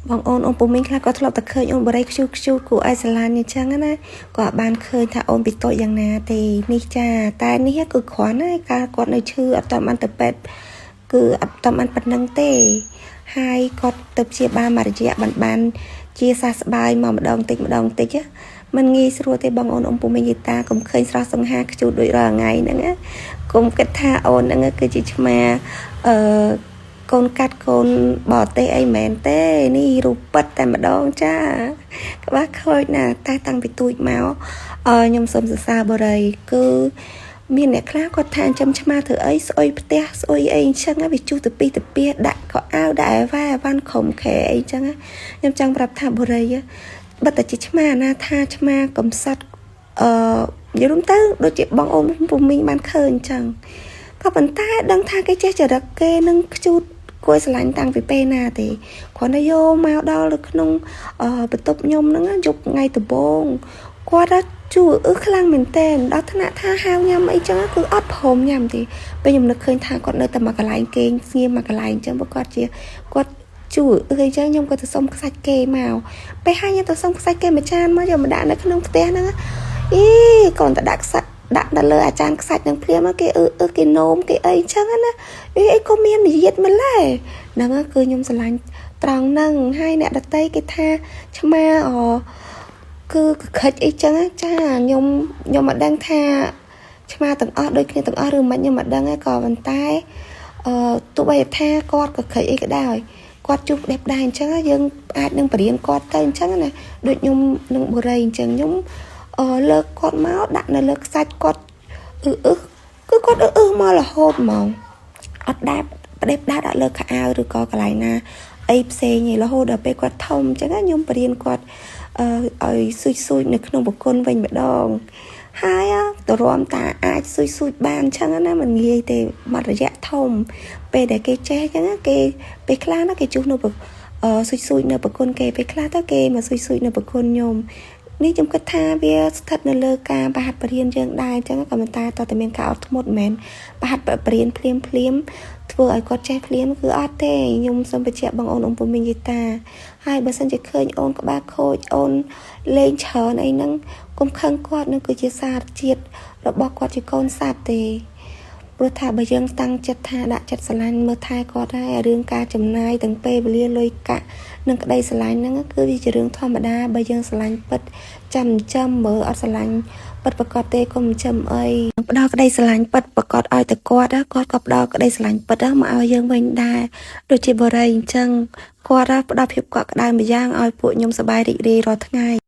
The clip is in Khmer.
បងអូនអូនពូមីងខ្លះក៏ធ្លាប់តែឃើញអូនបរិយខ្ជូតខ្ជូតគួរឲ្យស្រឡាញ់អញ្ចឹងណាក៏បានឃើញថាអូនពីតូចយ៉ាងណាទេនេះចាតែនេះគឺគ្រាន់ណាកាលគាត់នៅឈឺអត់តាមបានទៅពេទ្យគឺអត់តាមបានប៉ុណ្្នឹងទេហើយគាត់ទៅព្យាបាលមួយរយៈបានបានជាសះស្បើយមកម្ដងតិចម្ដងតិចមិនងាយស្រួលទេបងអូនអ៊ំពូមីងយីតាកុំឃើញស្រស់សង្ហាខ្ជូតដូចរាល់ថ្ងៃហ្នឹងណាកុំគិតថាអូនហ្នឹងគឺជាឆ្មាអឺកូនកាត់កូនបរទេសអីមែនទេនេះរូបពិតតែម្ដងចាក្បាលខូចណាតែតាំងពីទូចមកអឺខ្ញុំសូមសរសើរបរិយគឺមានអ្នកខ្លះគាត់ថាចិញ្ចឹមឆ្មាធ្វើអីស្អុយផ្ទះស្អុយអីអញ្ចឹងវាជុះទៅពីទៅពីដាក់ក៏អាវដាក់អីវ៉ាវ៉ាន់ខំខែអីចឹងខ្ញុំចង់ប្រាប់ថាបរិយបើតែជាឆ្មាណាថាឆ្មាកំសត់អឺនិយាយរួមទៅដូចជាបងអូនពូមីងបានឃើញអញ្ចឹងក៏ប៉ុន្តែដឹងថាគេចេះចរិតគេនឹងខ្ជូតគួរស្រឡាញ់តាំងពីពេលណាទេគ្រាន់តែយកមកដល់នៅក្នុងបន្ទប់ខ្ញុំហ្នឹងយប់ថ្ងៃដំបូងគាត់ជួអឺខ្លាំងមែនតែនដល់ថ្នាក់ថាហៅញ៉ាំអីចឹងគឺអត់ព្រមញ៉ាំទេពេលខ្ញុំនឹកឃើញថាគាត់នៅតែមួយកន្លែងគេងស្ងៀមមួយកន្លែងចឹងបើគាត់ជាគាត់ជួអឺអីចឹងខ្ញុំក៏ទៅសុំខ្សាច់គេមកពេលហើយខ្ញុំទៅសុំខ្សាច់គេមួយចានមកយកមកដាក់នៅក្នុងផ្ទះហ្នឹងអីកូនតែដាក់ខ្សាច់ដាក់ដល់លើអាចារ្យខ្សាច់នឹងភ្លាមគេអឺអឺគេនោមគេអីចឹងណាអីអីក៏មាននិយាយម្ល៉េះហ្នឹងគឺខ្ញុំស្រឡាញ់ត្រង់ហ្នឹងហើយអ្នកដតីគេថាឆ្មាអគឺកខិចអីចឹងចាខ្ញុំខ្ញុំមិនដឹងថាឆ្មាទាំងអស់ដូចគ្នាទាំងអស់ឬមិនខ្ញុំមិនដឹងទេក៏ប៉ុន្តែអឺទោះបីថាគាត់កខិចអីក៏ដោយគាត់ជួបផ្ដេសផ្ដាសអញ្ចឹងយើងអាចនឹងបរៀនគាត់ទៅអញ្ចឹងណាដូចខ្ញុំនឹងបុរីអញ្ចឹងខ្ញុំអឺលើកគាត់មកដាក់នៅលើខ្សាច់គាត់អឺអឺគឺគាត់អឺអឺមករហូតហ្មងអត់ដែលផ្ដេសផ្ដាសដាក់លើខោអាវឬក៏កន្លែងណាអីផ្សេងឯរហូតដល់ពេលគាត់ធំអញ្ចឹងខ្ញុំបរៀនគាត់អឺឲ្យស៊ូចស៊ូចនៅក្នុងប្រគុណវិញម្ដងហើយទៅរំតាអាចស៊ូចស៊ូចបានអញ្ចឹងណាមិនងាយទេមួយរយៈធំពេលដែលគេចេះអញ្ចឹងគេពេលខ្លះណាគេជួសនៅអឺស៊ូចស៊ូចនៅប្រគុណគេពេលខ្លះទៅគេមកស៊ូចស៊ូចនៅប្រគុណខ្ញុំនេះខ្ញុំគិតថាវាស្ថិតនៅលើការបហាត់បរៀនយើងដែរអញ្ចឹងក៏មិនតែតតែមានការអត់ធ្មត់មិនមែនបហាត់បរៀនភ្លាមភ្លាមធ្វើឲ្យគាត់ចេះភ្លាមគឺអត់ទេខ្ញុំសូមបញ្ជាក់បងអូនអ៊ំពូមីងយីតាហើយបើសិនជាឃើញអូនក្បាលខូចអូនលេងច្រើនអីហ្នឹងកុំខឹងគាត់នឹងគឺជាសារជាតិរបស់គាត់ជាកូនសត្វទេព្រោះថាបើយើងតាំងចិត្តថាដាក់ចិត្តស្រឡាញ់មើលថែគាត់ហើយរឿងការចំណាយទាំងពេលវេលាលុយកាក់និងក្តីស្រឡាញ់ហ្នឹងគឺវាជារឿងធម្មតាបើយើងស្រឡាញ់ពិតចាំចាំមើលអត់ស្រឡាញ់ពិតប្រកបទេកុំចាំអីផ្ដល់ក្តីស្រឡាញ់ពិតប្រកបឲ្យតែគាត់គាត់ក៏ផ្ដល់ក្តីស្រឡាញ់ពិតមកឲ្យយើងវិញដែរដូចជាបរិយអញ្ចឹងគាត់ផ្ដល់ភាពកក់ក្ដៅមួយយ៉ាងឲ្យពួកខ្ញុំសប្បាយរីករាយរាល់ថ្ងៃ។